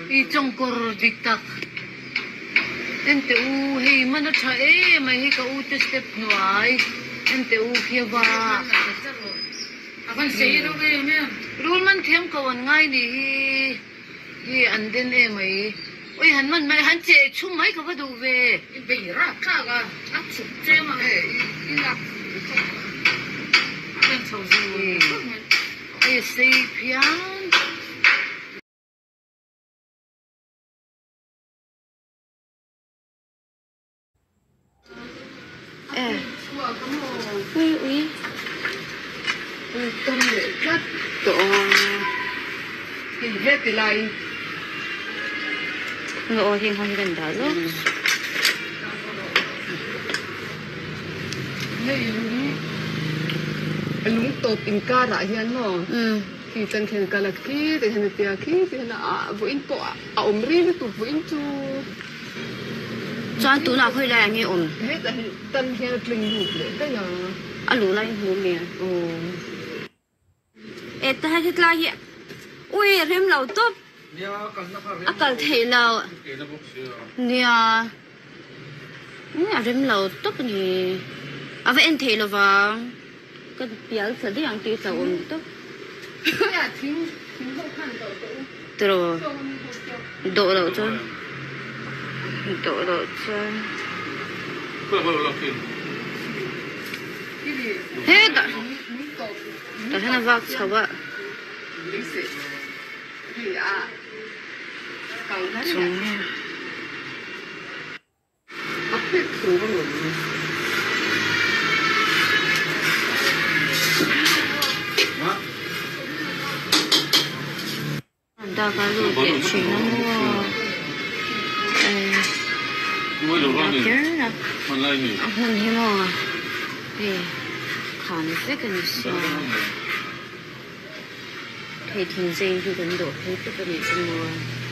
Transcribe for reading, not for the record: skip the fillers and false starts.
I chawngkawr dik tak en teh u hei man a tha em mai hei ka u te step hnuai en teh u khi a va rul man thiam ko an ngai nih hi hi an den em mai ui han man mai han cheh chhum mai ka va duh ve. I bei rapthlak a a chhuk chem ang e i lak a chho zui mai. Hei a sei phian. E ui ui ui tam leh tlat tawh a hei heti laiin Aw heng ho hi kan dah zawk. Hei lung lung tawp inkarah hian maw khi chan khian kal a khi te hian a tia khi te hian a vawiin pawh a awm ri lutuk vawiin chu. Chuan tunah khawi laiah nge awm? Hetah hi tan hian a tling lut leh daih a. A luh laiin hmu mi? Aw. E ta hetlai hi ui rem lo tawp a kal theih lo nia a rem lo tawp a ni a va en theih lovang ka pial thla daih ang tih hlauhawm tawp tiraw dawh loh chuan dawh loh chuan hetah. Tah hian a vak chho a. Dak a lut leh thin a maw eh a kher a a hmun hi maw hei khan vek a ni sia hei thingzei hi kan dawh phei tawp a nih chu maw.